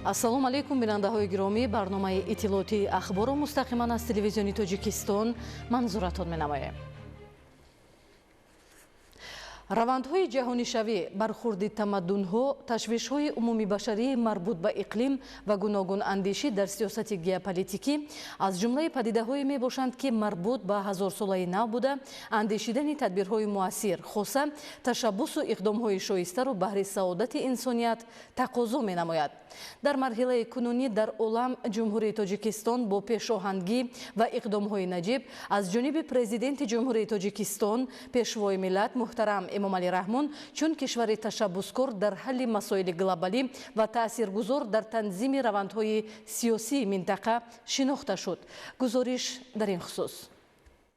Ассалому алайкум, бинандаҳои гиромӣ. Барномаи иттилоотии Ахборро мустақиман аз Телевизиони Тоҷикистон манзуратон менамоем. Равандҳои ҷаҳонишавӣ, бархурди тамаддунҳо, ташвишҳои умумибашарии марбут ба иқлим ва гуногунандешӣ дар сиёсати геополитикӣ аз ҷумлаи падидаҳое мебошанд, ки марбут ба ҳазорсолаи нав буда, андешидани тадбирҳои муассир, хоса ташаббусу иқдомҳои шоистаро баҳри саодати инсоният тақозо менамояд. Дар марҳилаи кунунӣ дар олам Ҷумҳурии Тоҷикистон бо пешоҳангӣ ва иқдомҳои наҷиб аз ҷониби Президенти Ҷумҳурии Тоҷикистон, Пешвои миллат муҳтарам Эмомалӣ Раҳмон, чун кишвари ташаббускор дар ҳалли масоили глобалӣ ва таъсиргузор дар танзими равандҳои сиёсии минтақа шинохта шуд. Гузориш дар ин хусус.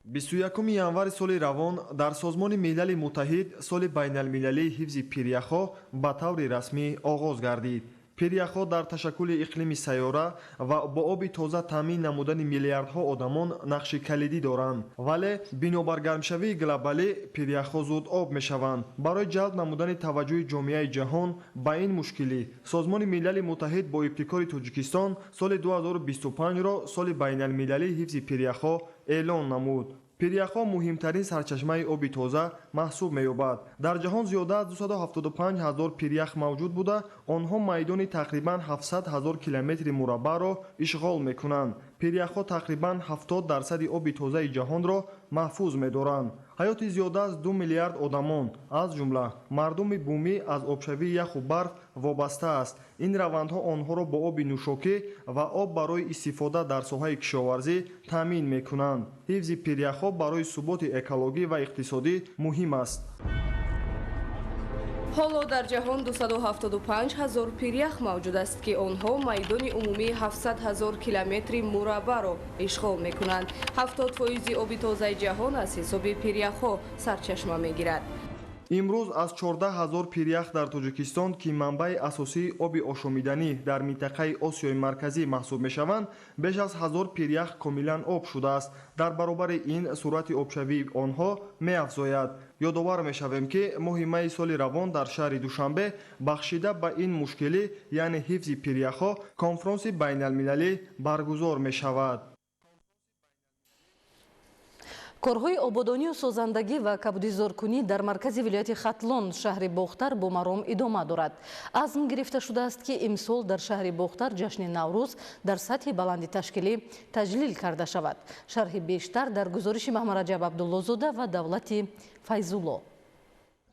21 январи соли равон дар Созмони Милали Муттаҳид соли байналмилалии ҳифзи пиряхҳо ба таври расмӣ оғоз гардид. Пиряхҳо дар ташаккули иқлими сайёра ва бо оби тоза таъмин намудани миллиардҳо одамон нақши калидӣ доранд, вале бинобар гармшавии глобалӣ пиряхҳо зуд об мешаванд. Барои ҷалб намудани таваҷҷӯҳи ҷомеаи ҷаҳон ба ин мушкилӣ, Созмони Милали Муттаҳид бо ибтикори Тоҷикистон соли 2025-ро соли байналмилалии ҳифзи пиряхҳо эълон намуд. Пиряхҳо муҳимтарин сарчашмаи оби тоза маҳсуб меёбад. Дар ҷаҳон зиёда аз 275 ҳазор пирях мавҷуд буда, онҳо майдони тақрибан 700 ҳазор километри мураббаъро ишғол мекунанд. Пиряхҳо тақрибан 70 дарсади оби тозаи ҷаҳонро маҳфуз медоранд. Ҳаёти зиёда аз 2 миллиард одамон, аз ҷумла мардуми бумӣ, аз обшавии яху барф вобаста аст. Ин равандҳо онҳоро бо оби нӯшокӣ ва об барои истифода дар соҳаи кишоварзӣ таъмин мекунанд. Ҳифзи пиряхҳо барои суботи экологӣ ва иқтисодӣ муҳим аст. Ҳоло дар ҷаҳон 275 ҳазор пирях мавҷуд аст, ки онҳо майдони умумии 700 ҳазор километри мураббаъро ишғол мекунанд. 70 фоизи оби тозаи ҷаҳон аз ҳисоби пиряхҳо сарчашма мегирад. Имрӯз аз 14 ҳазор пирях дар Тоҷикистон, ки манбаи асосии оби ошомиданӣ дар минтақаи Осиёи Марказӣ маҳсуб мешаванд, беш аз 1000 пирях комилан об шудааст. Дар баробари ин суръати обшавии онҳо меафзояд. Ёдовар мешавем, ки моҳи майи соли равон дар шаҳри Душанбе бахшида ба ин мушкилӣ, яъне ҳифзи пиряхҳо, конфронси байналмилалӣ баргузор мешавад. Корҳои ободонию созандагӣ ва кабудизоркунӣ дар маркази вилояти Хатлон, шаҳри Бохтар, бо маром идома дорад. Азм гирифта шудааст, ки имсол дар шаҳри Бохтар ҷашни Наврӯз дар сатҳи баланди ташкилӣ таҷлил карда шавад. Шарҳи бештар дар гузориши Маҳмараҷаб Абдуллозода ва Давлати Файзулло.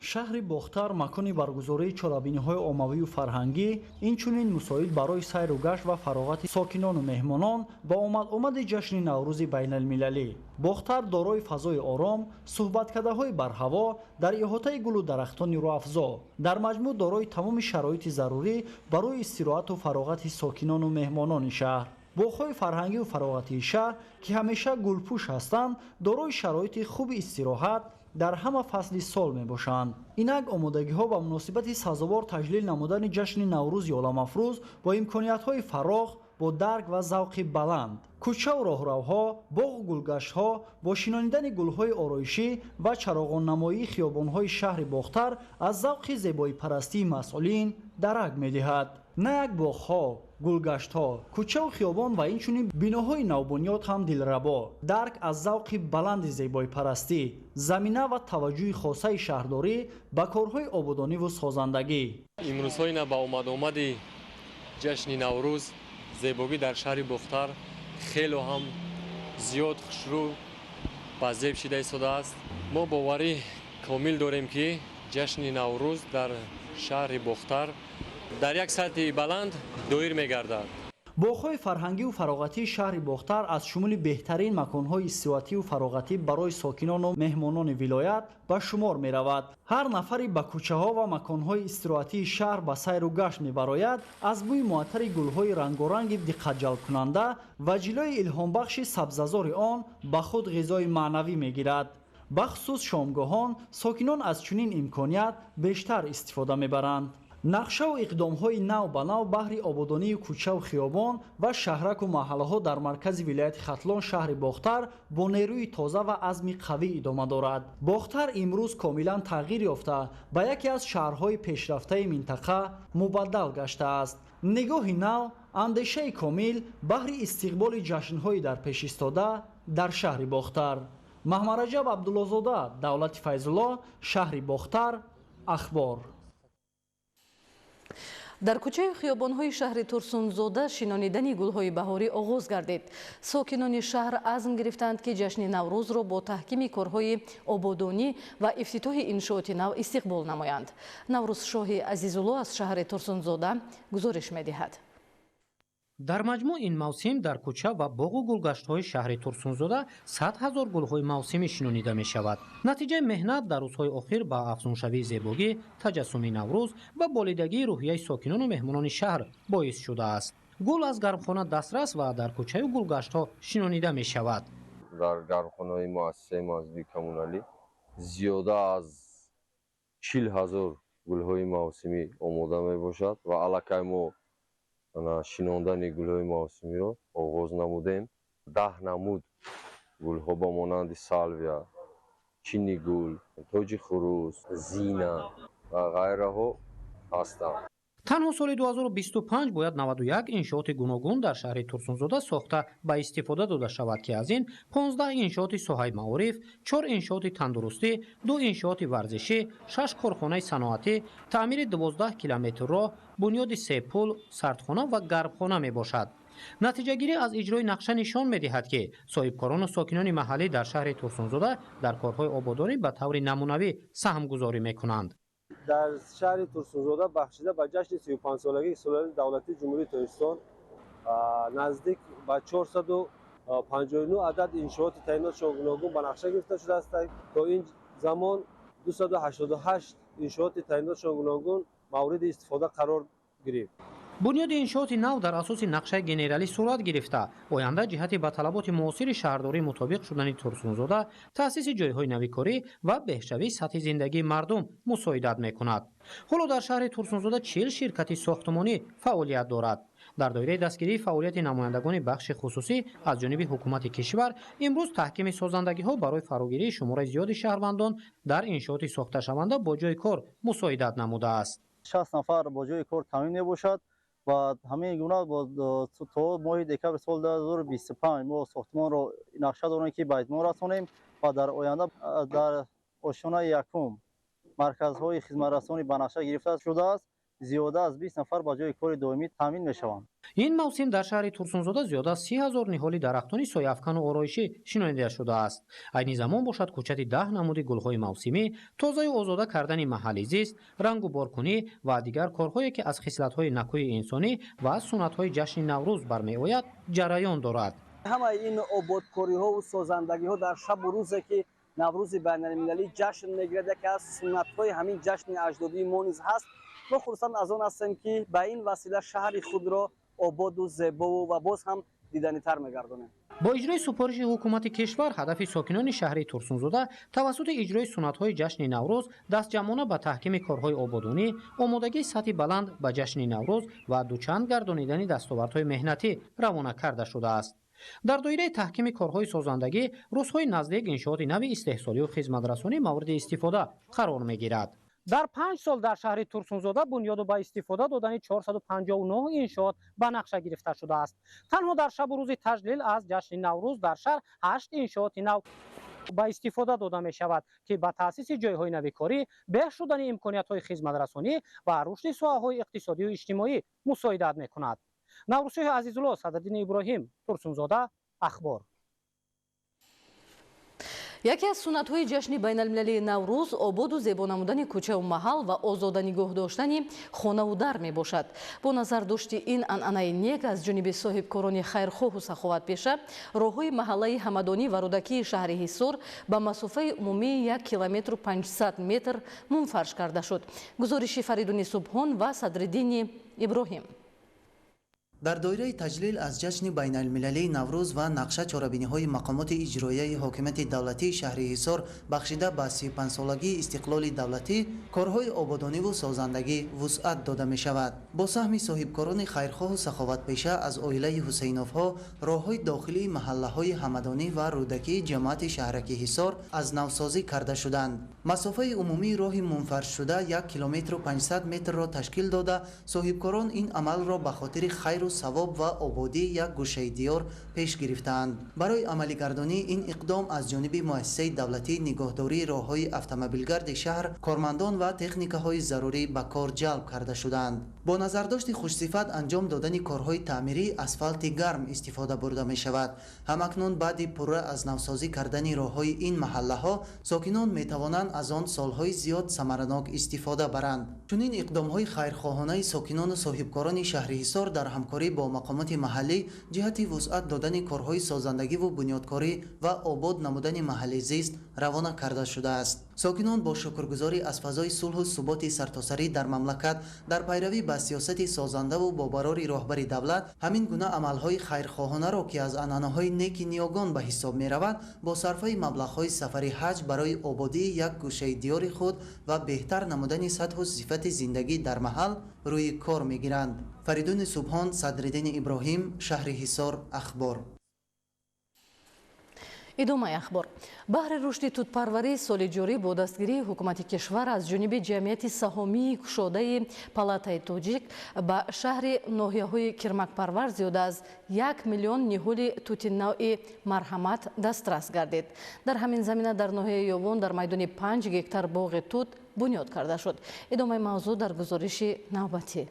Шаҳри Бохтар макони баргузории чорабиниҳои оммавию фарҳангӣ, инчунин мусоид барои сайру гашт ва фароғати сокинону меҳмонон ба омад-омади ҷашни Наврӯзи байналмилалӣ. Бохтар дорои фазои ором, суҳбаткадаҳои барҳаво дар иҳотаи гулу дарахтони рӯафзо, дар маҷмӯъ дорои тамоми шароити зарурӣ барои истироҳату фароғати сокинону меҳмонони шаҳр. Боғҳои фарҳангию фароғатии шаҳр, ки ҳамеша гулпӯш ҳастанд, дорои шароити хуби истироҳат дар ҳама фасли сол мебошанд. Инак омодагиҳо ба муносибати сазовор таҷлил намудани ҷашни Наврӯзи оламафрӯз бо имкониятҳои фарох, бо дарк ва завқи баланд. Кӯчаву роҳравҳо, боғу гулгаштҳо бо шинонидани гулҳои ороишӣ ва чароғоннамоии хиёбонҳои шаҳри Бохтар аз завқи зебоипарастии масъулин дарак медиҳад. На як боғҳо, гулгаштҳо, кӯчаву хиёбон ва инчунин биноҳои навбунёд ҳам дилрабо. Дарк аз завқи баланди зебоипарастӣ, замина ва таваҷҷӯҳи хосаи шаҳрдорӣ ба корҳои ободониву созандагӣ. Имрӯзҳо ина ба омад-омади ҷашни Наврӯз зебогӣ дар шаҳри Бохтар хело ҳам зиёд, хушрӯ ба зеб шида истодааст. Мо боварӣ комил дорем, ки ҷашни Наврӯз дар шаҳри Бохтар дар як сатҳи баланд доир мегардад. Боғҳои фарҳангию фароғатии шаҳри Бохтар аз шумули беҳтарин маконҳои истироҳатию фароғатӣ барои сокинону меҳмонони вилоят ба шумор меравад. Ҳар нафаре ба кӯчаҳо ва маконҳои истироҳатии шаҳр ба сайру гашт мебарояд, аз бӯи муаттари гулҳои рангоранги диққатҷалбкунанда ва ҷилои илҳомбахши сабзазори он ба худ ғизои маънавӣ мегирад. Бахусус шомгоҳон сокинон аз чунин имконият бештар истифода мебаранд. Нақшаву иқдомҳои нав ба нав баҳри ободонии кӯчаву хиёбон ва шаҳраку маҳаллаҳо дар маркази вилояти Хатлон, шаҳри Бохтар, бо нерӯи тоза ва азми қавӣ идома дорад. Бохтар имрӯз комилан тағйир ёфта, ба яке аз шаҳрҳои пешрафтаи минтақа мубаддал гаштааст. Нигоҳи нав, андешаи комил баҳри истиқболи ҷашнҳои дар пеш истода дар шаҳри Бохтар. Маҳмараҷаб Абдуллозода, Давлати Файзулло, шаҳри Бохтар, Ахбор. Дар кӯчаи хиёбонҳои шаҳри Турсунзода шинонидани гулҳои баҳорӣ оғоз гардид. Сокинони шаҳр азм гирифтанд, ки ҷашни Наврӯзро бо таҳкими корҳои ободонӣ ва ифтитоҳи иншооти нав истиқбол намоянд. Наврӯзшоҳи Азизулло аз шаҳри Турсунзода гузориш медиҳад. Дар маҷмӯъ ин мавсим дар кӯча ва боғу гулгаштҳои шаҳри Турсунзода 100 000 гулҳои мавсимӣ шинонида мешавад. Натиҷаи меҳнат дар рӯзҳои охир ба афзуншавии зебогӣ, таҷассуми Наврӯз ва болидагии рӯҳияи сокинону меҳмонони шаҳр боис шудааст. Гул аз гармхона дастрас ва дар кӯчаю гулгаштҳо шинонида мешавад. Дар гармхонаи муассисаи манзилии коммуналӣ зиёда аз 40 000 гулҳои мавсимӣ омода мебошад ва аллакай мо шинондани гулҳои мавсимиро оғоз намудем. 10 намуд гулҳо ба монанди салвия, чини гул, тоҷи хурӯс, зина ва ғайраҳо ҳастанд. Танҳо соли 2025 бояд 91 иншооти гуногун дар шаҳри Турсунзода сохта ба истифода дода шавад, ки аз ин 15 иншооти соҳаи маориф, 4 иншооти тандурустӣ, 2 иншооти варзишӣ, 6 корхонаи саноатӣ, таъмири 12 километр роҳ, бунёди се пул, сардхона ва гармхона мебошад. Натиҷагирӣ аз иҷрои нақша нишон медиҳад, ки соҳибкорону сокинони маҳаллӣ дар шаҳри Турсунзода дар корҳои ободонӣ ба таври намунавӣ саҳмгузорӣ мекунанд. Дар шаҳри Турсунзода бахшида ба ҷашни 35-солагии истиқлолияти давлатии Ҷумҳурии Тоҷикистон наздик ба 459 адад иншооти таъинотшон гуногун ба нақша гирифта шудааст. То ин замон 288 иншооти таъинотшон гуногун мавриди истифода қарор гирифт. Бунёди иншооти нав дар асоси нақшаи генералӣ сурат гирифта, оянда ҷиҳати ба талаботи муосири шаҳрдорӣ мутобиқ шудани Турсунзода, таъсиси ҷойҳои навикорӣ ва беҳшавии сатҳи зиндагии мардум мусоидат мекунад. Ҳоло дар шаҳри Турсунзода 40 ширкати сохтмонӣ фаъолият дорад. Дар доираи дастгирии фаъолияти намояндагони бахши хусусӣ аз ҷониби ҳукумати кишвар, имрӯз таҳкими созандагиҳо барои фарогирии шумораи зиёди шаҳрвандон дар иншооти сохташаванда бо ҷойи кор мусоидат намудааст. 60 нафар бо ҷойи кор таъмин мебошад ва ҳамин гуна то моҳи декабри соли 2025 мо сохтмонро нақша дорем, ки ба итмом расонем ва дар оянда дар ошёнаи якум марказҳои хизматрасонӣ ба нақша гирифта шудааст, зиёда аз 20 нафар ба ҷойи кори доимӣ таъмин мешаванд. Ин мавсим дар шаҳри Турсунзода зиёда аз 30 000 ниҳоли дарахтони сояафкану ороишӣ шинонида шудааст. Айни замон бошад, кӯчати 10 намуди гулҳои мавсимӣ, тозаю озода кардани маҳалли зист, рангу боркунӣ ва дигар корҳое, ки аз хислатҳои накӯи инсонӣ ва аз суннатҳои ҷашни Наврӯз бармеояд, ҷараён дорад. Ҳамаи ин ободкориҳову созандагиҳо дар шабу рӯзе, ки Наврӯзи байналмилалӣ ҷашн мегирад, яке аз суннатҳои ҳамин ҷашни аҷдодии мо низ ҳаст. Мо хурсанд аз он ҳастем, ки ба ин васила шаҳри худро ободу зебову ва боз ҳам диданитар мегардонем. Бо иҷрои супориши ҳукумати кишвар, ҳадафи сокинони шаҳри Турсунзода тавассути иҷрои суннатҳои ҷашни Наврӯз дастҷамъона ба таҳкими корҳои ободонӣ, омодагии сатҳи баланд ба ҷашни Наврӯз ва дучанд гардонидани дастовардҳои меҳнатӣ равона карда шудааст. Дар доираи таҳкими корҳои созандагӣ, рӯзҳои наздик иншооти нави истеҳсолию хизматрасонӣ мавриди истифода қарор мегирад. Дар 5 сол дар шаҳри Турсунзода бунёду ба истифода додани 459 иншоот ба нақша гирифта шудааст. Танҳо дар шабу рӯзи таҷлил аз ҷашни Наврӯз дар шаҳр ҳашт иншооти нав ба истифода дода мешавад, ки ба таъсиси ҷойҳои нави корӣ, беҳ шудани имкониятҳои хизматрасонӣ ва рушди соҳаҳои иқтисодию иҷтимоӣ мусоидат мекунад. Наврӯзшоҳи Азизулло, Садриддини Иброҳим, Турсунзода, Ахбор. Яке аз суннатҳои ҷашни байналмилалии Наврӯз ободу зебо намудани кӯчаву маҳал ва озода нигоҳ доштани хонаву дар мебошад. Бо назардошти ин анъанаи нек, аз ҷониби соҳибкорони хайрхоҳу саховатпеша роҳҳои маҳаллаи Ҳамадонӣ ва Рӯдакии шаҳри Ҳисор ба масофаи умумии 1 километру 500 метр мумфарш карда шуд. Гузориши Фаридуни Субҳон ва Садриддини Иброҳим. Дар доираи таҷлил аз ҷашни байналмилалии Наврӯз ва нақша чорабиниҳои мақомоти иҷроияи ҳокимияти давлатии шаҳри Ҳисор бахшида ба 35-солагии истиқлоли давлатӣ корҳои ободониву созандагӣ вусъат дода мешавад. Бо саҳми соҳибкорони хайрхоҳу саховатпеша аз оилаи Ҳусейновҳо роҳҳои дохилии маҳаллаҳои Ҳамадонӣ ва Рӯдакии ҷамоати шаҳраки Ҳисор аз навсозӣ карда шуданд. Масофаи умумии роҳи мунфаршшуда 1 километру 500 метрро ташкил дода, соҳибкорон ин амалро ба хотири хайру савоб ва ободии як гӯшаи диёр пеш гирифтаанд. Барои амалигардонии ин иқдом аз ҷониби муассисаи давлатии нигоҳдории роҳҳои автомобилгарди шаҳр кормандон ва техникаҳои зарурӣ ба кор ҷалб карда шудаанд. Бо назардошти хушсифат анҷом додани корҳои таъмирӣ асфалти гарм истифода бурда мешавад. Ҳамакнун баъди пурра аз навсозӣ кардани роҳҳои ин маҳаллаҳо сокинон метавонанд аз он солҳои зиёд самаранок истифода баранд. Чунин иқдомҳои хайрхоҳонаи сокинону соҳибкорони шаҳри Ҳисор дар ҳамкорӣ бо мақомоти маҳаллӣ ҷиҳати вусъат додани корҳои созандагиву бунёдкорӣ ва обод намудани маҳалли зист равона карда шудааст. Сокинон бо шукргузорӣ аз фазои сулҳу суботи сартосарӣ дар мамлакат дар пайравӣ ба сиёсати созандаву бо барори роҳбари давлат ҳамин гуна амалҳои хайрхоҳонаро, ки аз анъанаҳои неки ниёгон ба ҳисоб меравад, бо сарфаи маблағҳои сафари ҳаҷ барои ободии як гӯшаи диёри худ ва беҳтар намудани сатҳу сифати зиндагӣ дар маҳал рӯи кор мегиранд. Фаридуни Субҳон, Садриддини Иброҳим, шаҳри Ҳисор, Ахбор. Идомаи ахбор. Баҳри рушди тутпарварӣ соли ҷорӣ бо дастгирии ҳукумати кишвар аз ҷониби ҷамъияти саҳомии кушодаи Палатаи Тоҷик ба шаҳри ноҳияҳои Кирмакпарвар зиёда аз 1 миллион ниҳоли тути навъи Марҳамат дастрас гардид. Дар ҳамин замина дар ноҳияи Ёвон дар майдони 5 гектар боғи тут бунёд карда шуд. Идомаи мавзӯъ дар гузориши навбатӣ.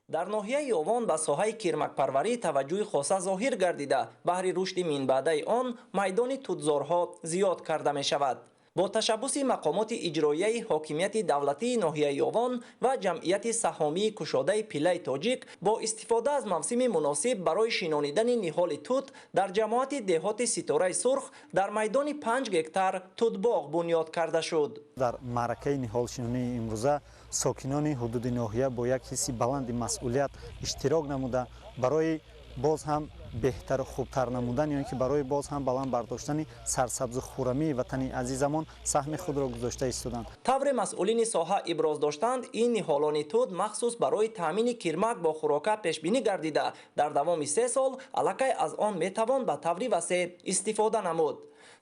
Дар ноҳияи Ёвон ба соҳаи кирмакпарварӣ таваҷҷӯҳи хоса зоҳир гардида, баҳри рушди минбаъдаи он майдони тутзорҳо зиёд карда мешавад. Бо ташаббуси мақомоти иҷроияи ҳокимияти давлатии ноҳияи Ёвон ва ҷамъияти саҳомии кушодаи Пиллаи Тоҷик бо истифода аз мавсими муносиб барои шинонидани ниҳоли тут дар ҷамоати деҳоти Ситораи Сурх дар майдони 5 гектар тутбоғ бунёд карда шуд. Дар маъракаи ниҳолшинонии имрӯза сокинони ҳудуди ноҳия бо як ҳисси баланди масъулият иштирок намуда, барои боз ҳам беҳтару хубтар намудан ё ин ки барои боз ҳам баланд бардоштани сарсабзу хурамии ватани азизамон саҳми худро гузошта истоданд. Тавре масъулини соҳа иброз доштанд, ин ниҳолони тут махсус барои таъмини кирмак бо хӯрока пешбинӣ гардида, дар давоми 3 сол аллакай аз он метавон ба таври васеъ истифода намуд.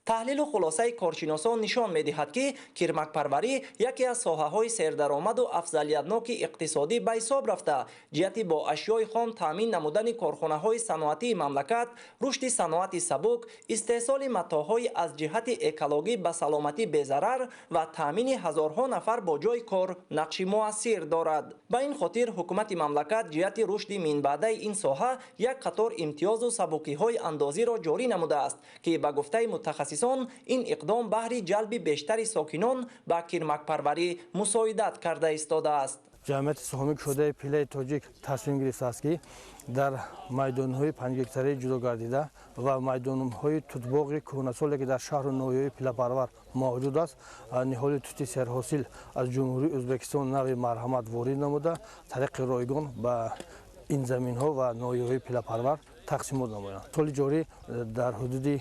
Таҳлилу хулосаи коршиносон нишон медиҳад, ки кирмакпарварӣ яке аз соҳаҳои сердаромаду афзалиятноки иқтисодӣ ба ҳисоб рафта, ҷиҳати бо ашёи хом таъмин намудани корхонаҳои саноатии мамлакат, рушди саноати сабук, истеҳсоли матоъҳои аз ҷиҳати экологӣ ба саломатӣ безарар ва таъмини ҳазорҳо нафар бо ҷойи кор нақши муассир дорад. Ба ин хотир ҳукумати мамлакат ҷиҳати рушди минбаъдаи ин соҳа як қатор имтиёзу сабукиҳои андозиро ҷорӣ намудааст, ки ба гуфтаи мутахассисон ин иқдом баҳри ҷалби бештари сокинон ба кирмакпарварӣ мусоидат карда истодааст. Ҷамъияти саҳомии кушодаи Пиллаи Тоҷик тасмим гирифтааст, ки дар майдонҳои 5 гектарии ҷудо гардида ва майдонҳои тутбоғи кӯҳнасоле, ки дар шаҳру ноҳияҳои Пиллапарвар мавҷуд аст, ниҳоли тути серҳосил аз Ҷумҳурии Ӯзбекистон нави Марҳамат ворид намуда, тариқи ройгон ба ин заминҳо ва ноҳияҳои Пиллапарвар тақсимот намоянд. Соли ҷорӣ дар ҳудуди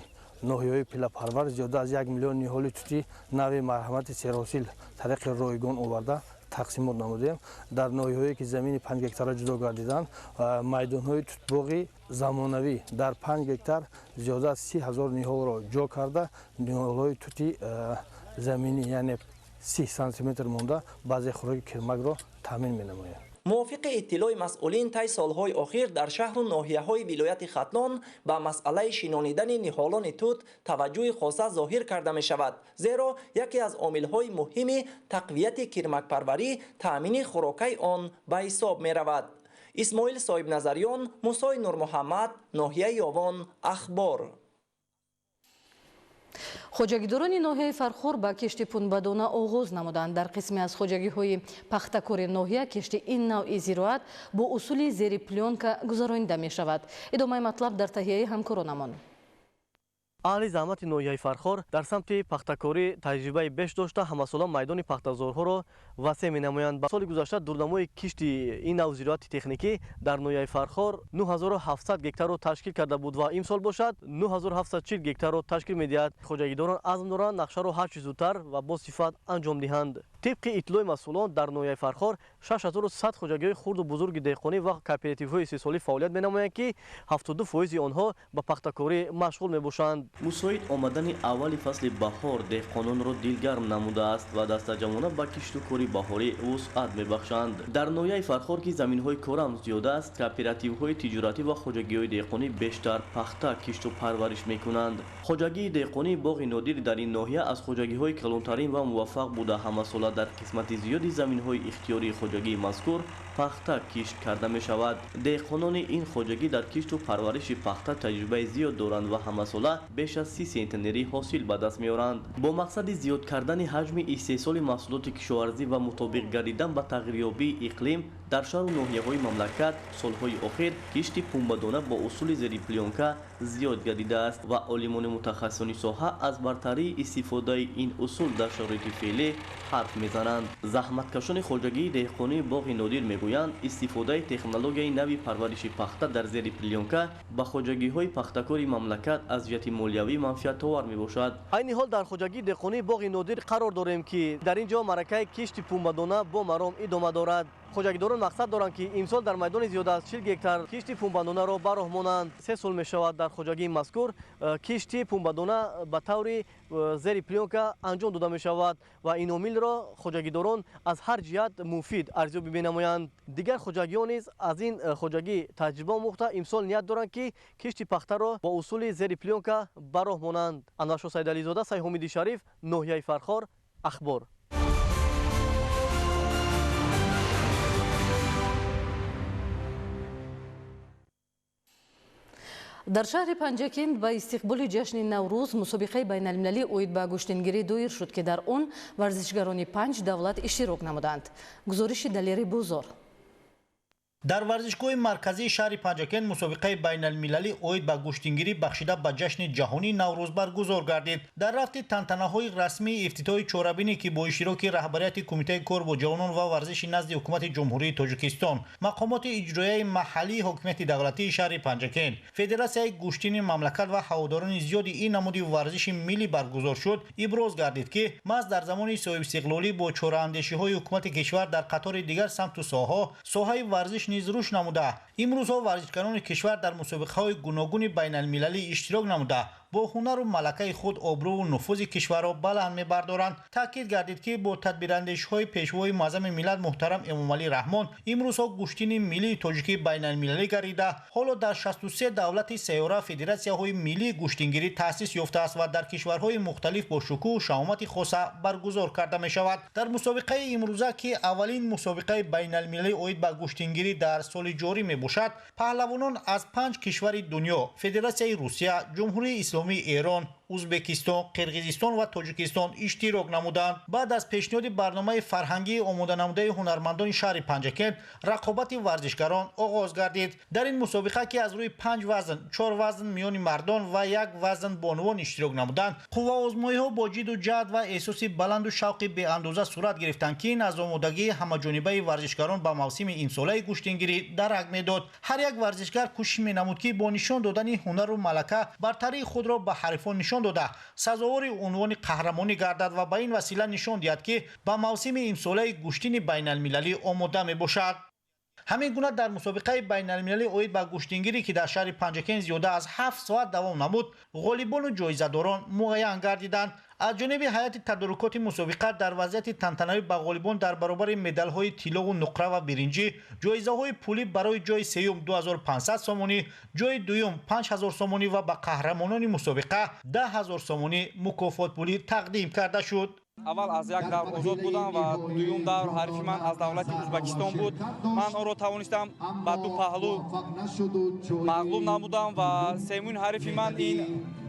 ноҳияҳои Пиллапарвар зиёда аз 1 миллион ниҳоли тути нави Марҳамати серҳосил тариқи ройгон оварда тақсимот намудем. Дар ноҳияҳое ки замини 5 гектара ҷудо гардиданд, майдонҳои тутбоғи замонавӣ дар 5 гектар зиёда аз 30 ҳазор ниҳолро ҷо карда, ниҳолҳои тути заминӣ, яъне 30 сантиметр монда, баъзе хӯроки кирмакро таъмин менамояд. Мувофиқи иттилои масъулин, тай солҳои охир дар шаҳру ноҳияҳои вилояти Хатлон ба масъалаи шинонидани ниҳолони тут таваҷҷӯҳи хоса зоҳир карда мешавад, зеро яке аз омилҳои муҳими тақвияти кирмакпарварӣ таъмини хӯрокаи он ба ҳисоб меравад. Исмоил Соҳибназарён, Мусои Нурмуҳаммад, ноҳияи Ёвон, Ахбор. Хоҷагидорони ноҳияи Фархор ба кишти пунбадона оғоз намуданд. Дар қисме аз хоҷагиҳои пахтакори ноҳия кишти ин навъи зироат бо усули зери плёнка гузаронида мешавад. Идомаи матлаб дар таҳияи ҳамкоронамон. Аҳли заҳмати ноҳияи Фархор дар самти пахтакорӣ таҷрибаи беш дошта, ҳамасола майдони пахтазорҳоро васеъ менамоянд. Ба соли гузашта дурнамои кишти ин нав зироати техникӣ дар ноҳияи Фархор 9700 гектарро ташкил карда буд ва имсол бошад 9740 гектарро ташкил медиҳад. Хоҷагидорон азм доранд нақшаро ҳарчи зудтар ва бо сифат анҷом диҳанд. Тибқи иттилои масъулон, дар ноҳияи Фархор 6100 хоҷагиҳои хурду бузурги деҳқонӣ ва кооперативҳои истеҳсолӣ фаъолият менамоянд, ки 72% онҳо ба пахтакорӣ машғул мебошанд. Мусоид омадани аввали фасли баҳор деҳқононро дилгарм намудааст ва дастаҷамъона ба кишту кори баҳорӣ вусъат мебахшанд. Дар ноҳияи Фархор, ки заминҳои корам зиёд аст, кооперативҳои тиҷоратӣ ва хоҷагиҳои деҳқонӣ бештар пахта кишту парвариш мекунанд. Хоҷагии деҳқонии Боғи Нодир дар ин ноҳия аз хоҷагиҳои калонтарин ва муваффақ буда, ҳамасола дар қисмати зиёди заминҳои ихтиёрии хоҷагии мазкур пахта кишт карда мешавад. Деҳқонони ин хоҷагӣ дар кишту парвариши пахта таҷрибаи зиёд доранд ва ҳамасола беш аз 30 сентнери ҳосил ба даст меоранд. Бо мақсади зиёд кардани ҳаҷми истеҳсоли маҳсулоти кишоварзӣ ва мутобиқ гардидан ба тағйирёбии иқлим дар шаҳру ноҳияҳои мамлакат солҳои охир кишти пумбадона бо усули зери плёнка зиёд гардидааст ва олимони мутахассисони соҳа аз бартарии истифодаи ин усул дар шароити феълӣ ҳарф мезананд. Заҳматкашони хоҷагии деҳқонии Боғи Нодир мегӯянд, истифодаи технологияи нави парвариши пахта дар зери плёнка ба хоҷагиҳои пахтакори мамлакат аз ҷиҳати молиявӣ манфиатовар мебошад. Айни ҳол дар хоҷагии деҳқонии Боғи Нодир қарор дорем, ки дар ин ҷо маъракаи кишти пумбадона бо маром идома дорад. Хоҷагидорон мақсад доранд, ки имсол дар майдони зиёда аз 40 гектар кишти пумбадонаро ба роҳ монанд. 3 сол мешавад дар хоҷагии мазкур кишти пумбадона ба таври зери плёнка анҷом дода мешавад ва ин омилро хоҷагидорон аз ҳар ҷиҳат муфид арзёбӣ менамоянд. Дигар хоҷагиҳо низ аз ин хоҷагӣ таҷриба омӯхта, имсол ният доранд, ки кишти пахтаро бо усули зери плёнка ба роҳ монанд. Анваршо Сайдализода, Сайҳумиди Шариф, ноҳияи Фархор, Ахбор. Дар шаҳри Панҷакент ба истиқболи ҷашни Наврӯз мусобиқаи байналмилалӣ оид ба гӯштингирӣ доир шуд, ки дар он варзишгарони 5 давлат иштирок намуданд. Гузориши Далери Бозор. Дар варзишгоҳи марказии шаҳри Панҷакент мусобиқаи байналмилалӣ оид ба гӯштингирӣ бахшида ба ҷашни ҷаҳонии Наврӯз баргузор гардид. Дар рафти тантанаҳои расмии ифтитоҳи чорабинӣ, ки бо иштироки раҳбарияти Кумитаи кор бо ҷавонон ва варзиши назди Ҳукумати Ҷумҳурии Тоҷикистон, мақомоти иҷроияи маҳаллии ҳокимияти давлатии шаҳри Панҷакент, Федератсияи гӯштини мамлакат ва ҳаводорони зиёди ин намуди варзиши миллӣ баргузор шуд, иброз гардид, ки маҳз дар замони соҳибистиқлолӣ бо чораандешиҳои ҳукумати кишвар дар қатори дигар самту соҳаҳо соҳаи варзиш низ рушд намуда. Имрӯзҳо варзишгарони кишвар дар мусобиқаҳои гуногуни байналмилалӣ иштирок намуда, бо ҳунару малакаи худ обрӯву нуфузи кишварро баланд мебардоранд. Таъкид гардид, ки бо тадбирандешиҳои пешвои муаззами миллат муҳтарам Эмомалӣ Раҳмон имрӯзҳо гӯштини миллии тоҷикӣ байналмилалӣ гардида, ҳоло дар 63 давлати сайёра федератсияҳои миллии гӯштингирӣ таъсис ёфтааст ва дар кишварҳои мухталиф бо шукӯҳу шаҳомати хоса баргузор карда мешавад. Дар мусобиқаи имрӯза, ки аввалин мусобиқаи байналмилалӣ оид ба гӯштингирӣ дар соли ҷорӣ мебошад, паҳлавонон аз 5 кишвари дунё: Федератсияи Русия, Ҷумҳурии Исломии Эрон, Узбекистон, Қирғизистон ва Тоҷикистон иштирок намуданд. Баъд аз пешниҳоди барномаи фарҳангии омоданамудаи ҳунармандони шаҳри Панҷакент рақобати варзишгарон оғоз гардид. Дар ин мусобиқа, ки аз рӯи 5 вазн, 4 вазн миёни мардон ва 1 вазн бонувон иштирок намуданд, қувваозмоиҳо бо ҷидду ҷаҳд ва эҳсоси баланду шавқи беандоза сурат гирифтанд, ки ин аз омодагии ҳамаҷонибаи варзишгарон ба мавсими имсолаи гӯштингирӣ дарак медод. Ҳар як варзишгар кӯшиш менамуд, ки бо нишон додани ҳунару малака бартарии худро ба ҳарифон нишон дода, сазовори унвони қаҳрамонӣ гардад ва ба ин васила нишон диҳад, ки ба мавсими имсолаи гӯштини байналмилалӣ омода мебошад. Ҳамин гуна дар мусобиқаи байналмилалӣ оид ба гӯштингирӣ, ки дар шаҳри Панҷакент зиёда аз 7 соат давом намуд, ғолибону ҷоизадорон муайян гардиданд. Аз ҷониби ҳайати тадорукоти мусобиқа дар вазъияти тантанавӣ ба ғолибон дар баробари медалҳои тиллову нуқра ва биринҷӣ ҷоизаҳои пулӣ барои ҷои сеюм 2500 сомонӣ, ҷои дуюм 5000 сомонӣ ва ба қаҳрамонони мусобиқа 10 000 сомонӣ мукофотпулӣ тақдим карда шуд. Аввал аз як давр озод будам ва дуюм давр ҳарифи ман аз давлати Ӯзбекистон буд. Ман онро тавонистам ба ду паҳлӯ мағлуб намудам ва сеюмин ҳарифи ман ин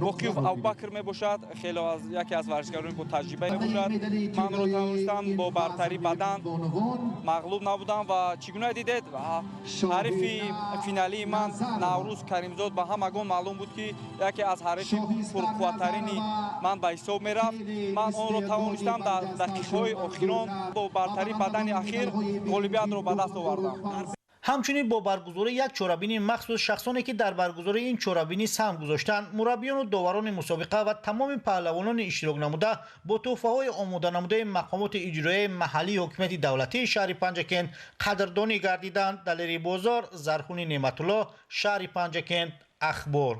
Боқиев Абубакр мебошад. Хеле аз яке аз варзишгарони бо таҷриба мебошад. Ман онро тавонистам бо бартарии бадан мағлуб набудам ва чӣ гуна дидед, ҳарифи финалии ман Наврӯз Каримзод ба ҳамагон маълум буд, ки яке аз ҳарифи пурқувваттарини ман ба ҳисоб мерафт. Ман онро тавонистам дар дақиқаҳои охирон бо бартарии бадани ахир ғолибиятро ба даст овардам. Ҳамчунин бо баргузории як чорабинии махсус шахсоне ки дар баргузории ин чорабинӣ саҳм гузоштанд, мураббиёну доварони мусобиқа ва тамоми паҳлавонони иштирок намуда бо тӯҳфаҳои омоданамудаи мақомоти иҷроияи маҳаллии ҳокимияти давлатии шаҳри Панҷакент қадрдонӣ гардиданд. Далери Бозор, Зархуни Неъматулло, шаҳри Панҷакент, Ахбор.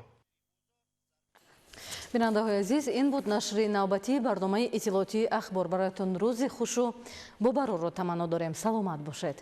Бинандаҳои азиз, ин буд нашри навбатии барномаи иттилоотии Ахбор. Бароятон рӯзи хушу бобарорро таманно дорем. Саломат бошед.